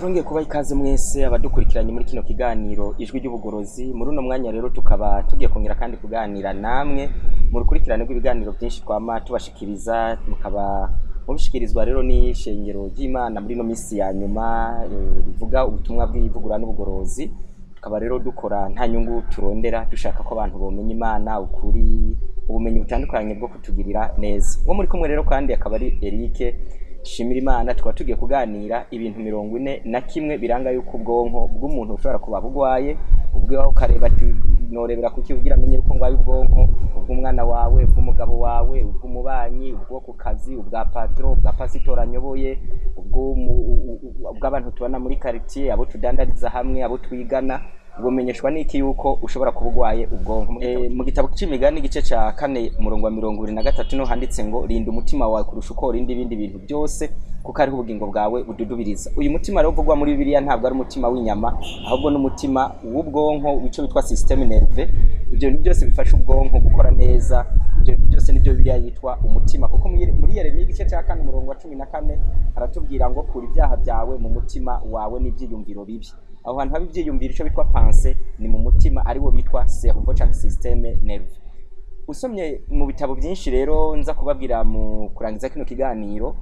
Turongeye kubaha ikaze mwese abadukurikiranye muri kino kiganiro Ijwi ry'Ubugorozi. Muri uno mwanya rero tukaba tugiye kongera kandi kuganira namwe mu rukurikirane rw'ibiganiro byinshi twama tubashikiriza, mukaba mubishikirizwa rero n'ishengero ry'Imana muri ino minsi ya nyuma rivuga ubutumwa bw'ivugurura n'ubugorozi. Tukaba rero dukora nta nyungu turondera, dushaka ko abantu bomenya Imana, ukuri, ubumenyi butandukanye bwo kutugirira neza. Uwo muri kumwe rero kandi akaba ari Eric Shimira Imana. Tukaba tugiye kuganira ibintu 41 biranga yuko ubwonko bw'umuntu bushobora kuba bugwaye. Ubwo ukareba ati norebera kuki kugira amenye yuko ngwaye ubwonko, ubw'umwana wawe, ubw'umugabo wawe, ubw'umubanyi, ubwo ku kazi, ubwa patron, ubwa pasitora anyoboye, ubw'abantu tubana muri quartier, abo tudandariza hamwe, abo twigana. Bumenyeshwa n'iki yuko ushobora kuba ugwaye ubwonko? Mu gitabo c'Imigani igice ca 4 umurongo wa 23 no handitse ngo rinda umutima wawe kurusha uko urinda ibindi bintu byose, kuko ariho ubugingo bwawe bududubiriza. Uyu mutima rero uvugwa muri Bibiliya ntabwo ari umutima w'inyama, ahubwo n'umutima w'ubwonko, wico bitwa système nerveux. Ibyo bintu byose bifasha ubwonko gukora neza, ibyo bintu byose nibyo Bibiliya yitwa umutima, kuko muri Yeremiya igice ca 4 umurongo wa 14 aratubwira ngo kura ibyaha byawe mu mutima wawe n'ibyiyumviro bibi. Aho hantu haba ibyiyumviro, ico bitwa pensée, ni mu mutima, ariwo bitwa cerveau canke système nerveux. Usomye mu bitabo byinshi rero nza kubabwira mu kurangiza kino kiganiro,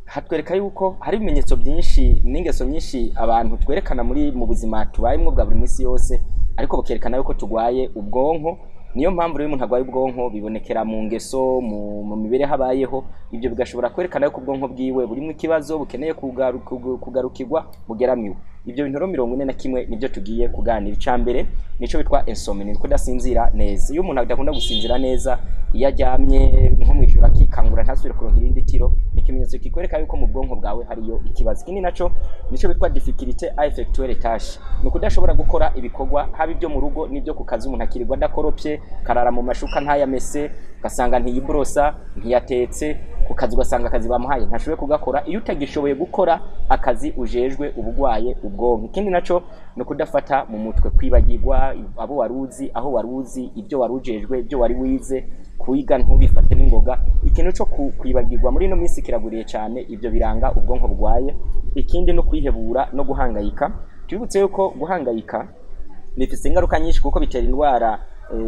hatwereka yuko hari ibimenyetso byinshi n'ingeso nyinshi abantu twerekana muri mu buzima tubayemwo bwa buri munsi yose, ariko bukerekana yuko tugwaye ubwonko. Niyo mpamvu rero umuntu agwaye ubwonko bibonekera mu ngeso, mu mibereho abayeho. Ibyo bigashobora kwerekana yuko ubwonko bwiwe burimo ikibazo, bukeneye kugarukirwa, bugeramiwe. Ibyo bintu rero 41 nibyo tugiye kuganira. Ica mbere nico bitwa insomnie, ni kudasinzira neza. Iyo umuntu adakunda gusinzira neza, iyo aryamye nko mw'ijoro akikangura ntasubire kuronka irindi tiro, ni ikimenyetso kikwereka yuko mu bwonko bwawe hariyo ikibazo. Ikindi naco nico bitwa difficulté à effectuer les tâches, ni ukudashobora gukora ibikorwa, haba ibyo mu rugo n'ibyo ku kazi. Umuntu akirirwa adakoropye, karara mu mashuka ntayamese, ugasanga ntiyiborosa, ntiyatetse, ku kazi ugasanga akazi bamuhaye ntashoboye kugakora. Iyo utagishoboye gukora akazi ujejwe, uba ugwaye ubwonko. Ikindi naco ni ukudafata mu mutwe, kwibagirwa abo waruzi, aho waruzi, ibyo warujejwe, ibyo wari wize kwiga ntubifate n'ingoga. Ikintu co kwibagirwa muri ino minsi kiragwiriye cyane, ibyo biranga ubwonko bugwaye. Ikindi no kwihebura no guhangayika. Tubibutse yuko guhangayika bifise ingaruka nyinshi, kuko bitera indwara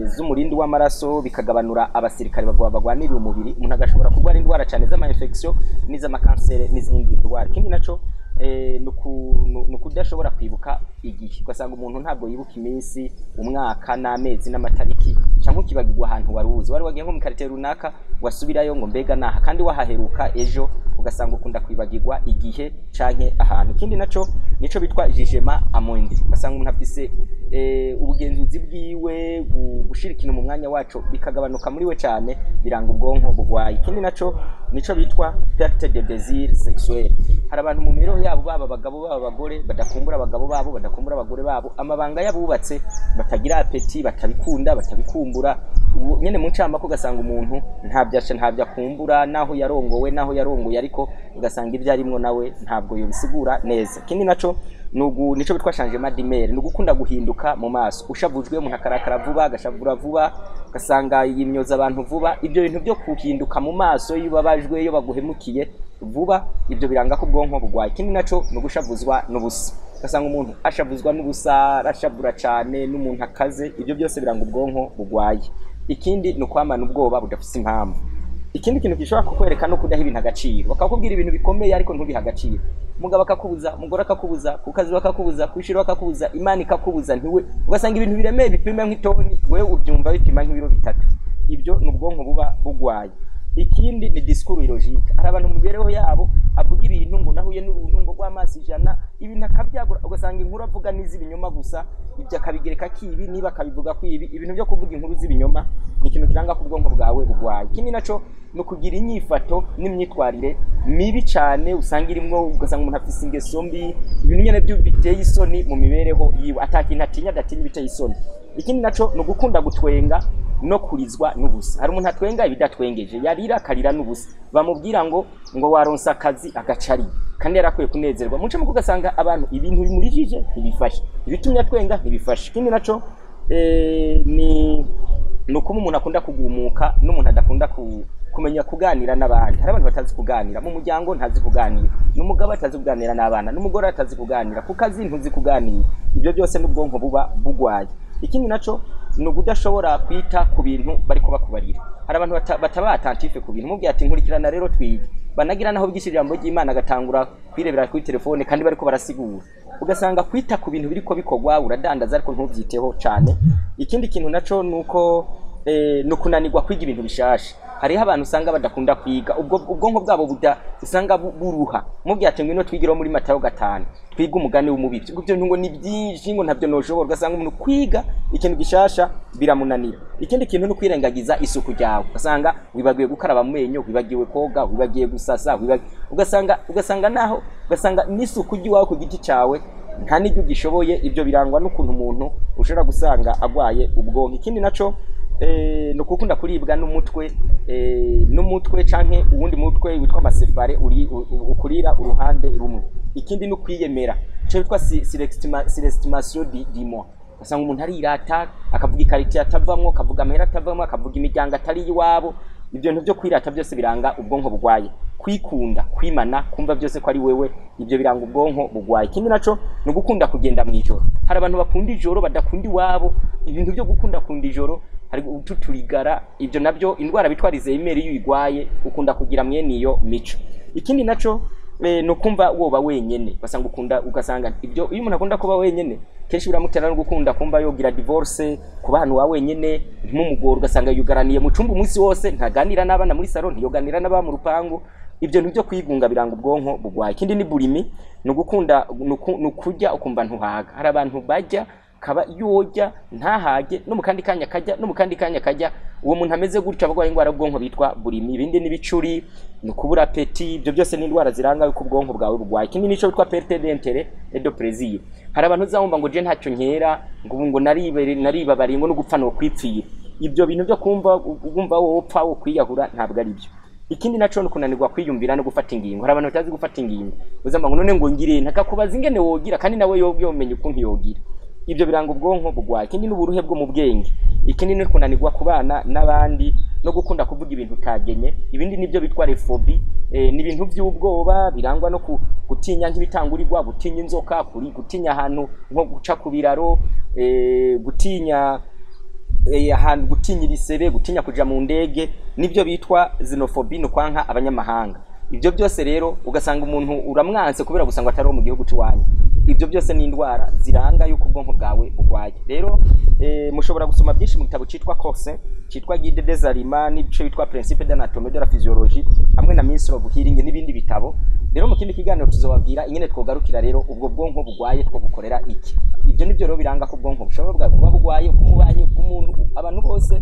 z'umurindi w'amaraso, bikagabanura abasirikare bagwanirira umubiri, umuntu agashobora kurwara indwara cyane z'ama infection n'iz'amakansere n'izindi ndwara. Ikindi naco ni ukudashobora kwibuka igihe, ugasanga umuntu ntabwo yibuka iminsi, umwaka n'amezi n'amatariki, cyangwa ukibagirwa ahantu wari uzi, wari wagiye nko mu quartier runaka, wasubirayo ngo mbega naha kandi wahaheruka ejo, ugasanga ukunda kwibagirwa igihe canke ahantu. Ikindi naco nico bitwa jugement amoindri, ugasanga umuntu afise ubugenzuzi bwiwe, gushira ikintu mu mwanya waco bikagabanuka muri we cyane, biranga ubwonko bugwaye. Ikindi naco nico bitwa perte de désir sexuel. Hari abantu mu mibereho yabo, baba abagabo baba abagore, badakumbura abagabo babo, badakumbura abagore babo, amabanga y'abubatse, batagira appétit, batabikunda, batabikumbura. Ubu nyene mu ncamake ugasanga umuntu ntavyasha, ntabyo akumbura, naho yarongowe, naho yarongoye, ariko ugasanga ibyo arimwo nawe ntabwo yobisigura neza. Ikindi naco nugu nico bitwa changement d'humeur, ni ugukunda guhinduka mu maso. Ushavujwe umuntu akarakara vuba, agashavura vuba, ugasanga yimyoza abantu vuba. Ibyo bintu byo kuhinduka mu maso iyo ubabajwe, iyo baguhemukiye vuba, ibyo biranga ko ubwonko bugwaye. Ikindi naco ni ugushavuzwa n'ubusa, ugasanga umuntu ashavuzwa n'ubusa, arashavura cane n'umuntu akaze. Ibyo byose biranga ubwonko bugwaye. Ikindi ni ukwamana ubwoba budafise impamvu. Ikindi kintu gishobora kukwereka no kudaha ibintu agaciro, bakakubwira ibintu bikomeye ariko ntubihe agaciro. Umugabo akakubuza, umugore akakubuza, ku kazi bakakubuza, kwishuri bakakubuza, Imana ikakubuza, ntiwe ugasanga ibintu biremeye bipima nk'itoni, wewe ubyumva bipima nk'ibiro 3. Ibyo ni ubwonko buba bugwaye. Ikindi ni discours illogique. Hari abantu mu mibereho yabo avuga ibintu ngo nahuye n'uruntu ngo rw'amazi 100, ibintu akabyagura, ugasanga inkuru avuga n'iz'ibinyoma gusa, ibyo akabigereka kibi niba akabivuga kwibi. Ibintu byo kuvuga inkuru z'ibinyoma ni ikintu kiranga ko ubwonko bwawe bugwaye. Ikindi naco ni ukugira inyifato n'imyitwarire mibi cyane, usanga irimwo, ugasanga umuntu afise ingeso mbi, ibintu nyene byo biteye isoni mu mibereho yiwe, atakintu atinya, adatinya ibiteye isoni. Ikindi naco ni ugukunda gutwenga no kurizwa n'ubusa. Hari umuntu atwenga ibidatwengeje, yarira akarira n'ubusa, bamubwira ngo waronse akazi agacari kandi yarakwiye kunezerwa. Muce mu ugasanga abantu ibintu bimurijije ntibifashe, ibitumye atwenga ntibifashe. Ikindi naco ni ukuba umuntu akunda kugumuka n'umuntu adakunda Kumenya kuganira n'abandi. Hari abantu batazi kuganira mu muryango, ntazi kuganira n'umugabo, atazi kuganira n'abana, n'umugore atazi kuganira, ku kazi ntuzi kuganira. Ibyo byose n'ubwonko buba bugwaye. Ikindi naco ni ukudashobora kwita ku bintu bariko bakubarira. Hari abantu bataba attentif ku bintu. Mubwiye ati: "Nkurikirana rero twige," banagira naho bwishyira ijambo ry'Imana, agatangura kwirebera kuri telefone kandi bariko barasigura. Ugasanga kwita ku bintu biriko bikorwa, uradandaza ariko ntubyiteho cane. Ikindi kintu naco nuko ni ukunanirwa kwiga ibintu bishasha. Hariho abantu usanga badakunda kwiga, ubwo ubwonko bwabo buda usanga buruha. Mubwiye ati: "Ngwino twigiraho muri Matayo 5, twiga umugani w'umubivyi," ngo ibyo ngo ni byinshi, ngo ntabyo noshobora. Ugasanga umuntu kwiga ikintu gishasha biramunanira. Ikindi kintu ni ukwirengagiza isuku ryawe. Ugasanga wibagiwe gukaraba mu menyo, wibagiwe koga, wibagiwe gusasa, ugasanga naho ugasanga n'isuku ry'iwawe ku giti cyawe nta n'ibyo ugishoboye. Ibyo birangwa n'ukuntu umuntu ushobora gusanga agwaye ubwonko. Ikindi naco ni ukukunda kuribwa n'umutwe, n'umutwe canke uwundi mutwe witwa ama céphalées uri ukurira uruhande rumwe. Ikindi ni ukwiyemera, ico bitwa surestimation du moi. Ugasanga umuntu arirata, akavuga ikaritiye atavamwo, akavuga amahera atavamwo, akavuga imiryango atari iwabo. Ibyo bintu byo kwirata byose biranga ubwonko bugwaye. Kwikunda, kwimana, kumva byose ko ari wewe, ibyo biranga ubwonko bugwaye. Ikindi naco ni ugukunda kugenda mu ijoro. Hari abantu bakunda ijoro, badakunda iwabo. Ibintu byo gukunda kunda ijoro, hari ututurigara, ibyo nabyo indwara bitwa Alzheimer, iyo uyigwaye ukunda kugira mwene iyo mico. Ikindi naco ni ukumva woba wenyene. Ugasanga ukunda, ugasanga ibyo, iyo umuntu akunda kuba wenyene kenshi biramutera no gukunda kumva yogira divorce, kuba ahantu wa wenyene ntimumugore. Ugasanga yugaraniye mu cumba umunsi wose, ntaganira n'abana muri salon, ntiyoganira n'aba mu rupangu. Ibyo bintu byo kwigunga biranga ubwonko bugwaye. Ikindi ni boulimie, ni ugukunda, ni ukurya ukumva ntuhaga. Hari abantu barya kaba yorya ntahage, no mu kandi kanya kajya, no mu kandi kanya kajya. Uwo muntu ameze gutyo abarwaye indwara y'ubwonko bitwa boulimie. Ibindi ni ibicuri, ni ukubura appétit. Ibyo byose ni indwara ziranga yuko ubwonko bwawe burwaye. Ikindi nico bitwa perte d'intérêt et de plaisir. Hari abantu uzabumva ngo: "Je ntacyo nkera," ngo ubu ngo naribere, naribabariye, ngo no gupfa no kwipfira. Ibyo bintu byo kumva wumva wopfa, wo kwiyahura, ntabwo ari byo. Ikindi naco ni kunanirwa kwiyumvira no gufata ingingo. Hari abantu batazi gufata ingingo. Uzamba ngo: "None ngo ngire?" Ntakakubaza ingene wogira kandi nawe yomenya ukuntu yogira. Ibyo biranga ubwonko bugwaye. Ikindi n'uburuhe bwo mu bwenge. Ikindi ni kunanirwa kubana n'abandi no gukunda kuvuga ibintu utagenye. Ibindi nibyo bitwa les phobies, ni ibintu by'ubwoba birangwa no gutinya nk'ibitangurirwa, gutinya inzoka, kuri gutinya ahantu nko guca ku biraro, gutinya ahantu, gutinya ibisebe, gutinya kuja mu ndege. Nibyo bitwa xénophobie, ni ukwanka abanyamahanga. Ibyo byose rero ugasanga umuntu uramwanse kubera gusa ngo atari uwo mu gihugu cy'iwanyu. Ibyo byose ni indwara ziranga yuko ubwonko bwawe bugwaye. Rero mushobora gusoma byinshi mu gitabo citwa Corse, citwa Guide des aliments, n'ico bitwa Principe d'anatomie de la physiologie, hamwe na Ministry of Healing n'ibindi bitabo. Rero mu kindi kiganiro tuzobabwira ingene twogarukira rero ubwo bwonko bugwaye, twobukorera iki. Ibyo nibyo rero biranga ko ubwonko bushobora kuba bugwaye, bw'umubanyi, bw'umuntu, abantu bose.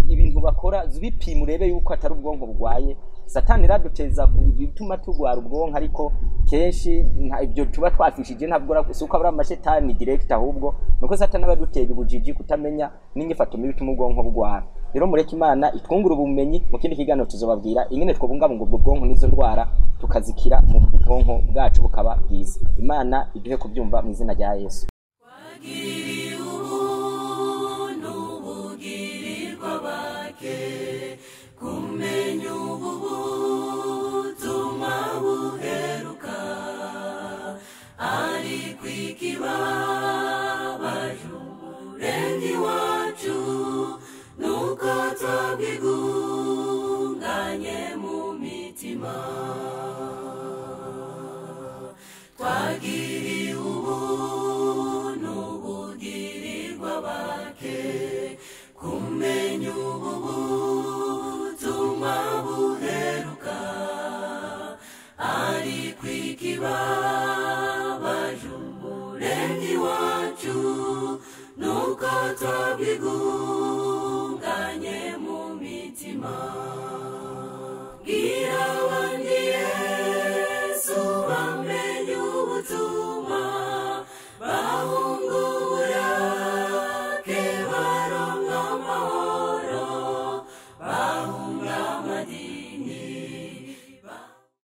Ibintu bakora bipima urebe yuko atari ubwonko bugwaye. Satani iraduteza bituma tugwara ubwonko, ariko kenshi ibyo tuba twafishije ntabwo si uko ari amashetani direct, ahubwo nuko Satani aba adutera ubujiji, kutamenya n'inyifato mibi bituma ubwonko bugwara. Rero mureke Imana itwungura ubumenyi. Mu kindi kiganiro tuzobabwira ingene twobungabunga ubwo bwonko n'izo ndwara tukazikira mu bwonko bwacu bukaba bwiza. Imana iduhe kubyumva mu izina rya Yesu. Wagiriye ubuntu bugirirwa bake, kumenya ubu butumwa buheruka. Ariko ikibabaje Umuremyi wacu nuko twabwigunganye mu mitima. Twagiriye ubuntu bugirirwa bake, kumenya ubu butumwa buheruka. Ariko ikibabaje Umuremyi wacu nuko twabwigunganye mu mitima.